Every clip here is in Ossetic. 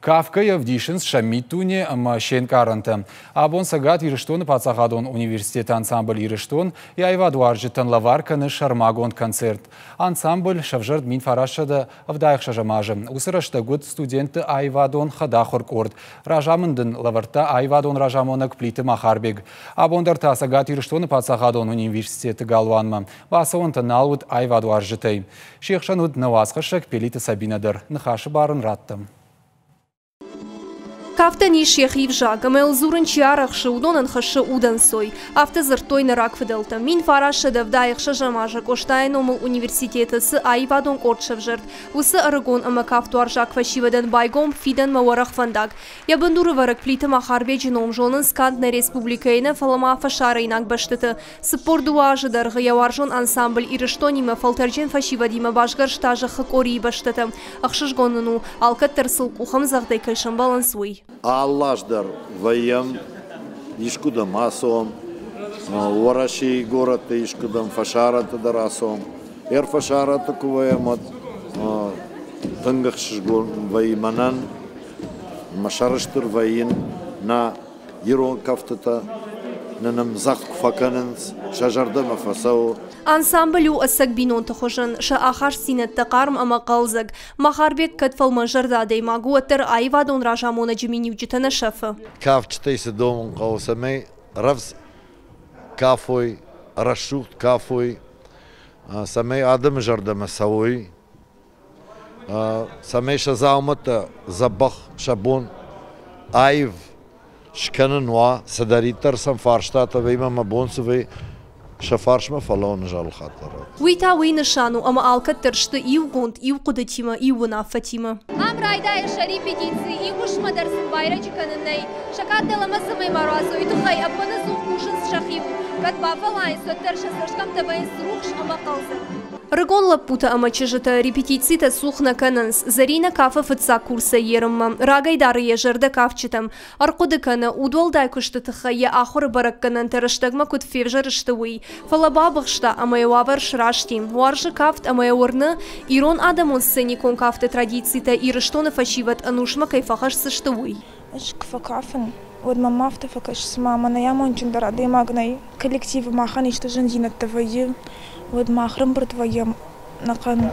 Кафгӕйӕ ӕвдисынц сӕ миддуне ӕмӕ се нкъарӕнтӕ. Абон Цӕгат Ирыстоны паддзахадон университеты ансамбль «Ирыстон» йӕ аивадуарзджытӕн лӕвар кӕны сӕрмагонд концерт. Ансамбль сӕвзӕрд 1976 азы. Уыцы рӕстӕг уыд студентты аивадон хӕдахуыр къорд. Разамынд ын лӕвӕрдта аивадон разамонӕг Плиты Махарбег. Абон дӕр та Цӕгат Ирыстоны паддзахадон университеты галуанмӕ бацӕуӕнтӕ нал уыд аивадуарзджытӕй. Се хсӕн уыд нӕ уацхӕссӕг Пелиты Сабинӕ дӕр. Ныхасы бар ын раттӕм. Кафтӕн ис йӕхи взаг, ӕмӕ йыл дзурын чи арӕхсы, уыдонӕн хӕссы удӕнцой. Афтӕ дзырдтой нӕ рагфыдӕлтӕ. 1976 азы Къостайы номыл университеты цы аивадон къорд сӕвзӕрд, уыцы ӕрыгон ӕмӕ кафтуарзаг фӕсивӕдӕн байгом фидӕнмӕ уӕрӕх фӕндаг. Йӕ бындурӕвӕрӕг Плиты Махарбеджы ном зонынц канд нӕ республикӕйы нӕ, фӕлӕ ма фӕсарӕйнаг бӕстӕты. 42 азы дӕргъы йӕ уарзон ансамбль Ирыстонимӕ фӕлтӕрджын фӕсивӕдимӕ басгӕрста зӕххы къорийы бӕстӕтӕ. Ӕхсызгон ын у, алкӕддӕр сыл къухӕмдзӕгъдӕй кӕй сӕмбӕлынц, уый. Алы аз дӕр вӕййӕм, искуыдӕм ацӕуӕм, Уӕрӕсейы горӕтты искуыдӕм, фӕсарӕнты дӕр ацӕуӕм. Ӕрфӕсарӕнты куы вӕййӕм, уӕд тынг ӕхсызгон вӕййы мӕнӕн, мӕ сӕрыстыр вӕййын нӕ ирон кӕфтытӕ нын ӕмдзӕгъд куы фӕкӕнынц, сӕ зӕрдӕмӕ фӕцӕуы. Ансамбль у ӕцӕг бинонты хуызӕн, сӕ ахастдзинӕдтӕ хъарм ӕмӕ хъӕлдзӕг. Махарбег кӕд фӕлмӕнзӕрдӕ адӕймаг у, уӕддӕр аивадон разамонӕджы миниуджытӕ нӕ сӕфы. Кафджытӕй цы домын хъӕуы, цӕмӕй рӕвдз кафой, рӕсугъд кафой, цӕмӕй адӕмы зӕрдӕмӕ цӕуой, цӕмӕй сӕ дзаумӕттӕ дзӕбӕх сӕ бон аив скӕнын уа, цыдӕриддӕр сӕм фарстатӕ вӕййы мӕ бон цы вӕййы, сӕ фарсмӕ фӕлӕууын зӕлхатт дӕр. Уый та уый нысан у, ӕмӕ алкӕддӕр сты иугонд, иу хъуыдытимӕ, иу уынаффӕтимӕ. Ам райдайы сӕ репетици, иу уысмӕ дӕр сын байрӕджы кӕнын нӕй. Сӕ кад дӕлӕмӕ цӕмӕй ма руадзой, тыххӕй ӕппынӕдзух кусынц сӕхиуыл. Кӕд бафӕллайынц, уӕддӕр сӕ цӕсгӕмттӕ вӕййынц рухс ӕмӕ хъӕлдзӕг. Ӕрыгон лӕппутӕ ӕмӕ чызджытӕ репетицитӕ цух нӕ кӕнынц. Зӕринӕ кафы фыццаг курсӕй ерынмӕ. Рагӕй дары йӕ зӕрдӕ кафджытӕм. Ӕрхъуыды кӕны, удуӕлдай куысты тыххӕй йӕ ахуыры бӕрӕггӕнӕнтӕ рӕстӕгмӕ куыд февзӕр сты, уый. Фӕлӕ бабыхста ӕмӕ йӕ уавӕр срасти. Уарзы кафт ӕмӕ йӕ уырны, ирон адӕмон сценикон кафты традицитӕ Ирыстоны фӕсивӕд ӕнусмӕ кӕй фӕхӕсдзысты, уый. Ӕз куы фӕкафын, уӕд мӕм афтӕ фӕкӕсы, цыма мӕнӕй амондджындӕр адӕймаг нӕй. Коллективы махӕн исты зындзинӕдтӕ вӕййы, уӕд мах рымбырд вӕййӕм ӕнӕхъӕн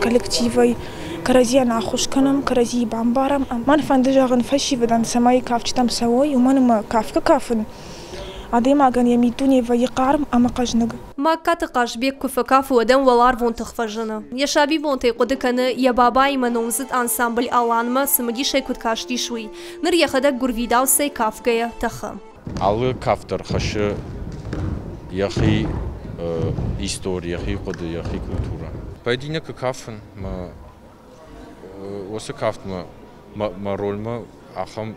коллективӕй, кӕрӕдзийӕн ӕххуыс кӕнӕм, кӕрӕдзийы бамбарӕм. Мӕн фӕнды зӕгъын фӕсивӕдӕн, цӕмӕй кафджытӕм цӕуой, уымӕн ӕмӕ кафгӕ-кафын адӕймагӕн йӕ миддуне вӕййы хъарм ӕмӕ хъӕзныг. Магкаты Хъазбег куы фӕкафы, уӕд ӕм уӕларвон тых фӕзыны. Йӕ сабибонтӕй хъуыды кӕны, йӕ бабаимӕ номдзыд ансамбль «Алан»-мӕ цымыдисӕй куыд кастис, уый. Ныр йӕхӕдӕг гуырвидауцӕй кафгӕйӕ тӕхы. Алы кафт дӕр хӕссы йӕхи истори, йӕхи хъуыды, йӕхи культурӕ. Поединок кафын мӕ уыцы кафтмӕ мӕ рольмӕ ахӕм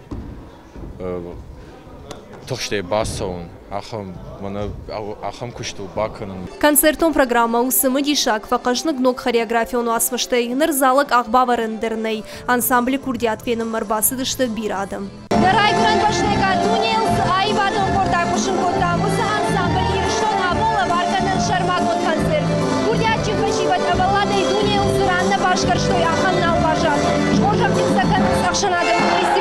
тыхстӕй бацӕуын, ахӕм мӕнӕ ахӕм куыстыл бакӕнын. Концертон программӕ у цымыдисаг, фӕхъӕзныг ног хореографион уацмыстӕй. Ныр залы къахбавӕрӕн дӕр нӕй. Ансамблы курдиат фенынмӕ ӕрбацыдысты бирӕ адӕм. Нӕ райгуырӕн бӕстӕйы дунейыл цы аивадон къорд айхъуысын кодта, уыцы ансамбль Ирыстон абон лӕвар кӕны сӕрмагонд концерт. Курдиатджын фӕсивӕд ӕвӕлладӕй дунейыл цы ран нӕ басгӕрстой, ахӕм нал баззад. Схорзӕхджын сӕ кӕнынц ӕхсӕнадӕмон.